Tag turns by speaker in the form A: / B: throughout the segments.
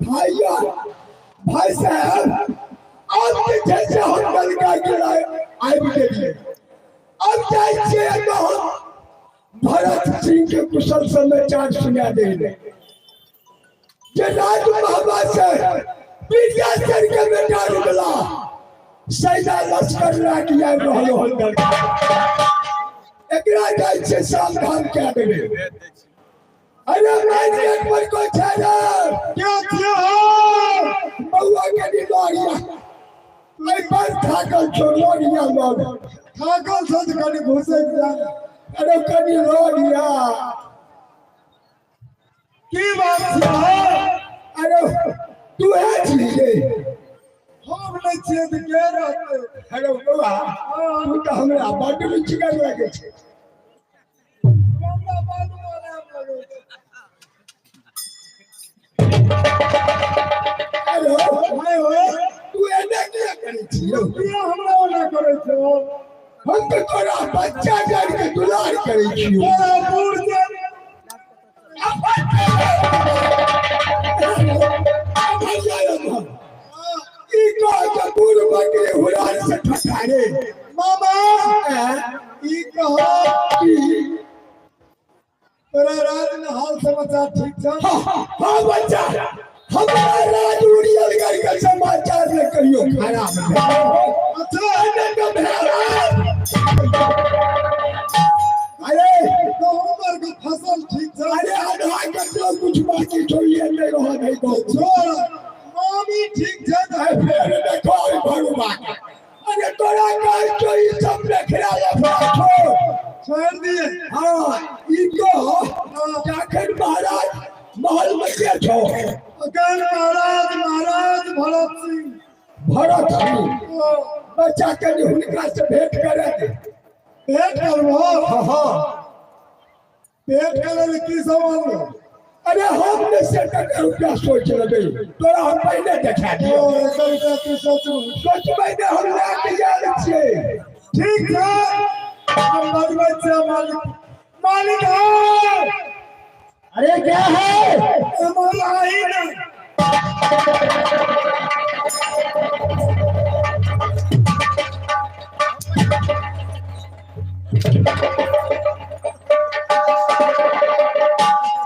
A: भैया भाई साहब अब जे छै से हम कलका के आबि गेलियै। अब जाइ छियै एतऽ हम भरत सिंह के कुशल समाचार सुना दै लए जे राजमहबा से विद्याधर के बेटा रुकला सैदा लश्कर लए के आबि रहल हन दरगाह। एकरा जाइ छियै सावधान कए देबै। अरे मैं गेट पर कोई छै रे?
B: के छियै हो?
A: बउआ कनी लड़िया एहि पर थाकल छौ, लड़िया लड़।
B: थाकल छौ तऽ कनि घुसैक जा।
A: अरे कनी लड़िया।
B: की बात छियै हो?
A: अरे तू है छी रे?
B: हम नहि छियै तऽ के रहतै?
A: अरे बउआ तू तऽ हमरा बड्ड रुचिगर लगै छै।
B: हमरा बड्ड मोलायम लगै छै।
A: अरे
B: नहि हो।
A: तू एना किया करै छी यौ?
B: किया हमरा ओना करै छौ?
A: हम तऽ तोरा बच्चा जान के दुलार करै छियौ।
B: तोरा बूढ़ जान।
A: ई कह के बूढ़ बकरी हुरार से ठठारे।
B: मामा ई कह
A: की?
B: तोरा राज में हाल समाचार ठीक छौ?
A: हाँ बच्चा, हमरा राज उड़ियलगढ़ के समाचार ने कहियो खराब नहीं।
B: अच्छा।
A: एने तो भेल। अरे
B: गहूम आर के फसल ठीक छौ?
A: अरे आधा ककरो कुछ बाकी छोड़िए नहीं रह नहीं को।
B: छोड़, मामी ठीक छै ने?
A: अरे फेर देखो ई भरुआ के। अरे तोरा कहै छौ ई सब देखरा लफड़ा छोड़।
B: छोड़ दिए।
A: हाँ ई कह जाखन महाराज महल में के छौ?
B: अखन महाराज महाराज भरत सिंह।
A: भरत सिंह।
B: ओ,
A: बच्चा कनि हुनका से भेंट करे दे।
B: भेंट करबो?
A: हाँ हाँ।
B: भेंट करे ले की सब आनलो?
A: अरे हम ने से टका रुपया सोच लेबै, तोरा हम पहिले देखा दियौ।
B: ओ, एकर रुपया तू सोचबो?
A: सोचबै ने, हम लए के आयल छियै।
B: ठीक छै, हम बजबै छियै मालिक। मालिक है।
C: अरे क्या है?
B: हमारा आई ना।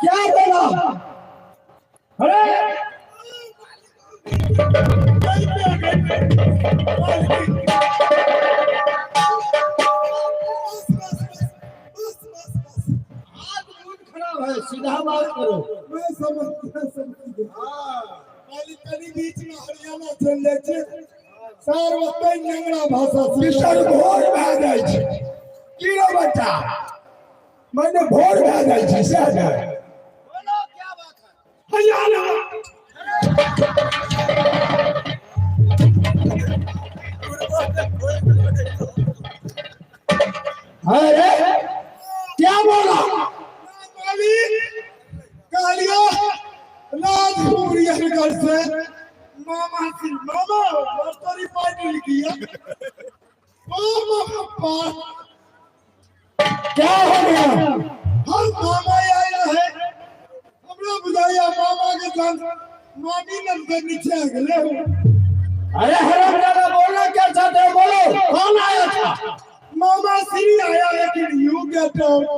C: क्या बोला? अरे
B: बस बस बस बस बस बस।
C: हाथ मूड खराब है, सीधा बात करो।
B: मैं समझ गया, समझ गया। मालिक, कनी बीच में हरियाणा चल जाइ छै सर, ओतै नेंगरा भाषा सीख।
A: बिसर भोर भए जाइ छै की रो बच्चा, माने भोर भए जाइ छै सएह ने?
B: हरियाणा।
C: अरे क्या बोला?
B: मालिक, कहलियो राजपुर से मामा सिंह मामा मस्तरी पाटिल किया मामा पप्पा।
C: क्या हो गया?
B: हम मामा आया है, हमरा बुझाया मामा के संग मामी नल नीचे आ गेले हो।
C: अरे हरामजादा, बोलना क्या चाहते हो? बोलो, कौन आया था?
B: मामा श्री आया, लेकिन you get out.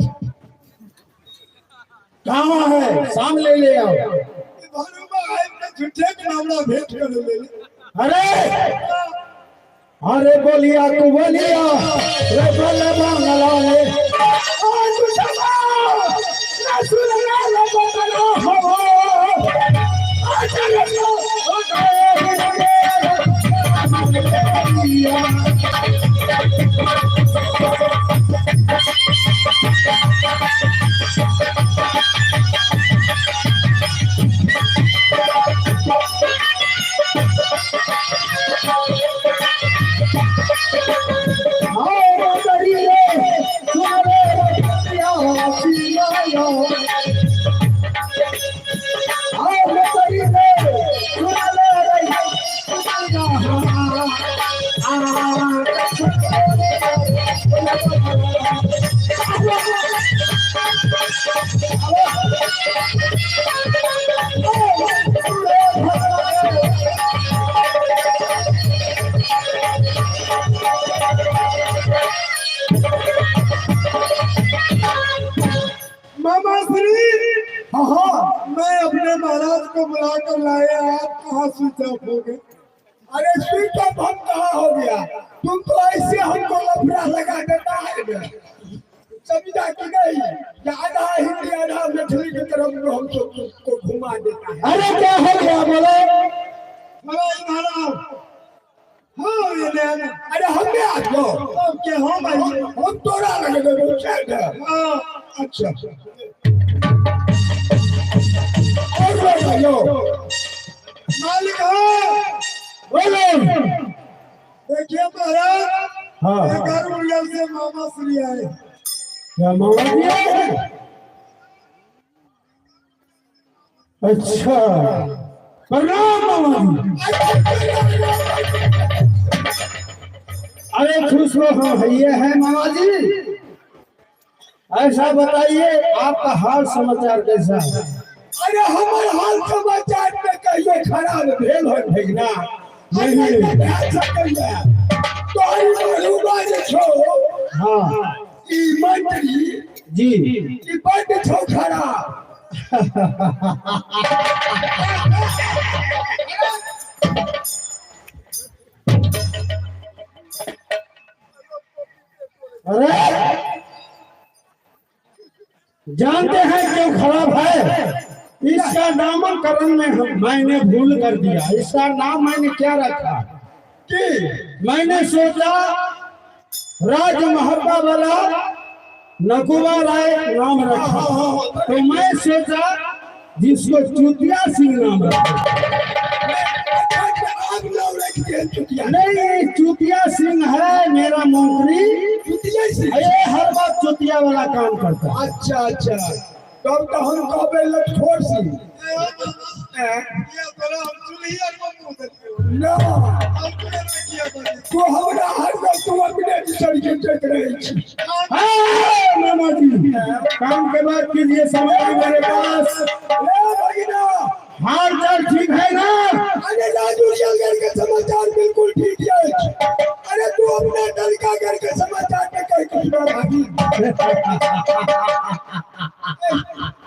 C: कहाँ है? सामने ले आओ।
B: भरुमा आबि के झूठे के हमरा भेंट करे ले।
C: अरे अरे, बोलिया तू बोलिया रे, बोले बांगला रे। ओ तुझमा रसूल ला बतना हो। आ चलो ओ आओ करिए सुनरे रतिया पिया, आओ करिए सुनरे रतिया।
B: मामा श्री।
A: हाँ हाँ।
B: मैं अपने महाराज को बुला कर लाए, आप कहाँ स्विच ऑफ हो गए?
A: अरे स्विच ऑफ हम कहाँ हो गया? तुम तो ऐसे हमको लफड़ा लगा देता है ना, समझा कि नहीं? कि आधा हिंदी आधा मैथिली की तरफ में हम सब को घुमा देता है।
C: अरे क्या हो गया, बोलो।
B: थोड़ा इधर आओ। हाँ, ये ले आना।
A: अरे हमने आ जाओ।
B: अब के हम आइए।
A: हम तोरा लगे देबो, शायद।
B: हाँ।
A: अच्छा, और बताइयो।
B: मालिक हाँ।
C: बोलो।
B: देखिए महाराज।
C: हाँ।
B: एक उंगल से मामा श्री आए।
C: क्या मामा जी आए? अच्छा, प्रणाम मामा जी। अरे खुश रहो, ये है मामा जी। ऐसा बताइए, आपका हाल समाचार कैसा है?
A: अरे हमर हाल समाचार में कहियो खराब भेल हो ना?
C: नहीं।
A: भए सकैया। तोहरी मरूबा जे छौ, ई मंत्री ई बड्ड छौ खराब।
C: अरे जानते हैं क्यों खराब है? इसका नामकरण में मैंने भूल कर दिया। इसका नाम मैंने क्या रखा?
A: की?
C: मैंने सोचा राज महब्बा वाला नकुबा राय नाम रखा, तो मैं सोचा जिसको चुतिया सिंह नाम रखा।
A: आग नाम रख दिए चुतिया?
C: नहीं, चुतिया सिंह है मेरा मंत्री।
A: चुतिया सिंह।
C: अरे हर बात चुतिया वाला काम करता है।
A: अच्छा अच्छा। तब तो हम कहबै लटखोर सिंह। ना तू हमरा हरदम तू अपने दिसन खींचैत रहै छी।
C: हाँ, मामा जी, काम के बाद कीजिए, समय मेरे पास।
A: ए भगिना,
C: हाल चाल ठीक है ना?
A: अरे राजूरिया घर के समाचार बिल्कुल ठीक है। अरे तू अपने दलका घर के समाचार पे कह कुछ ना भागी।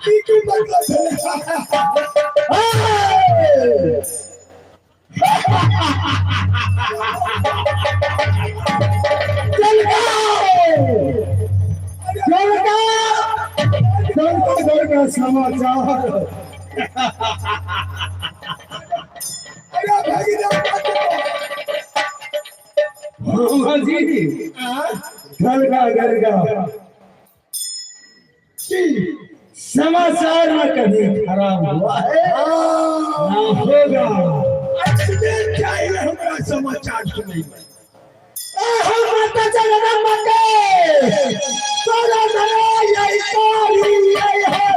A: की की मतलब है?
C: चल चल चल का समाचार।
A: अरे भगिना,
C: मामा जी, घर का
A: की
C: समाचार न कभी खराब हुआ है ना होगा।
A: एक्सीडेंट चाहिए हमरा समाचार सुनै।
C: हम माता जगदम्बा के तोरा धरा यही कारी यही है।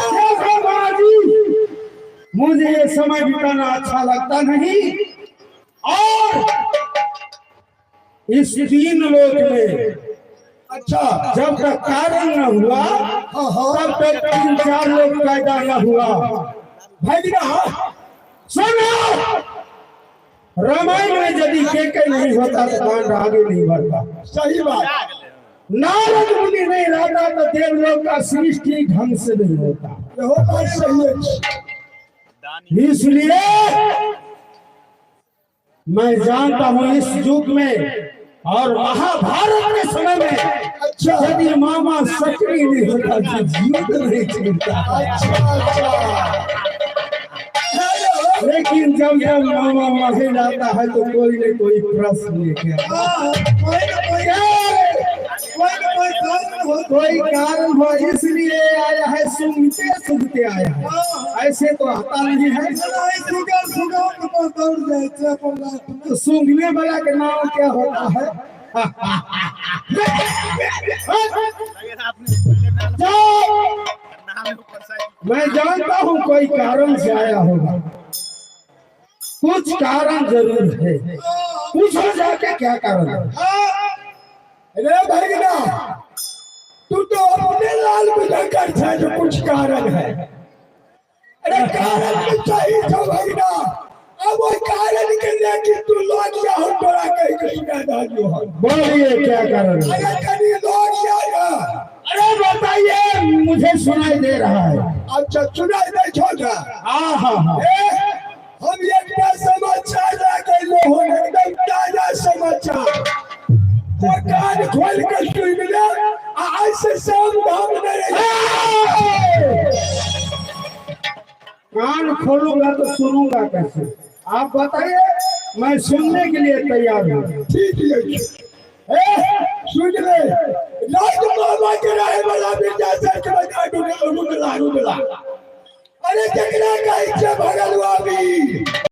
C: देखो बाजी, मुझे ये समय बिताना अच्छा लगता नहीं और इस तीन लोक में
A: अच्छा
C: जब तक कारण न हुआ तब तक तीन चार लोग पैदा न हुआ।
A: भगिना,
C: सुनो, रामायण में यदि के नहीं होता तो कांड आगे नहीं बढ़ता।
A: सही बात।
C: नारद मुनि नहीं रहता तो देवलोक का सृष्टि ढंग से नहीं होता।
A: इहो बात सही है।
C: इसलिए मैं जानता हूं इस युग में और महाभारत के समय में यदि मामा सक्रिय नहीं होता तो युद्ध नहीं छिड़ता।
A: अच्छा अच्छा।
C: लेकिन जब जब मामा माहिर आता है तो कोई न कोई प्रश्न लेके आता है। कोई कारण हो इसलिए आया है, सुनते सुनते आया है, ऐसे तो आता नहीं है। तो सूंघने वाला के नाम क्या होता है? जाओ, मैं जानता हूँ कोई कारण से आया होगा, कुछ कारण जरूर है। पूछो जाके क्या कारण है।
A: अरे भगिना, तू तो अपने लाल बुझाकर था जो कुछ कारण है। अरे कारण तो सही था भगिना, अब वो कारण के लेके तू लौट जा, हम तोरा कहीं के सुना दो।
C: बोलिए क्या कारण है?
A: अरे कहीं लौट जा ना।
C: अरे बताइए, मुझे सुनाई दे रहा है।
A: अच्छा सुनाई दे छोटा।
C: हाँ हाँ हाँ।
A: ए, हम एक समाचार लाके लो हो, एकदम ताजा समाचार। वो कान खोल के सुन ले, आज से शाम धाम नहीं।
C: कान खोलूंगा तो सुनूंगा कैसे? आप बताइए, मैं सुनने के लिए तैयार हूँ।
A: ठीक है, ए, सुन ले, राज मामा के रहे वाला बिरजा सर के बजा रुदला रुदला। अरे जकरा कहै छै भगल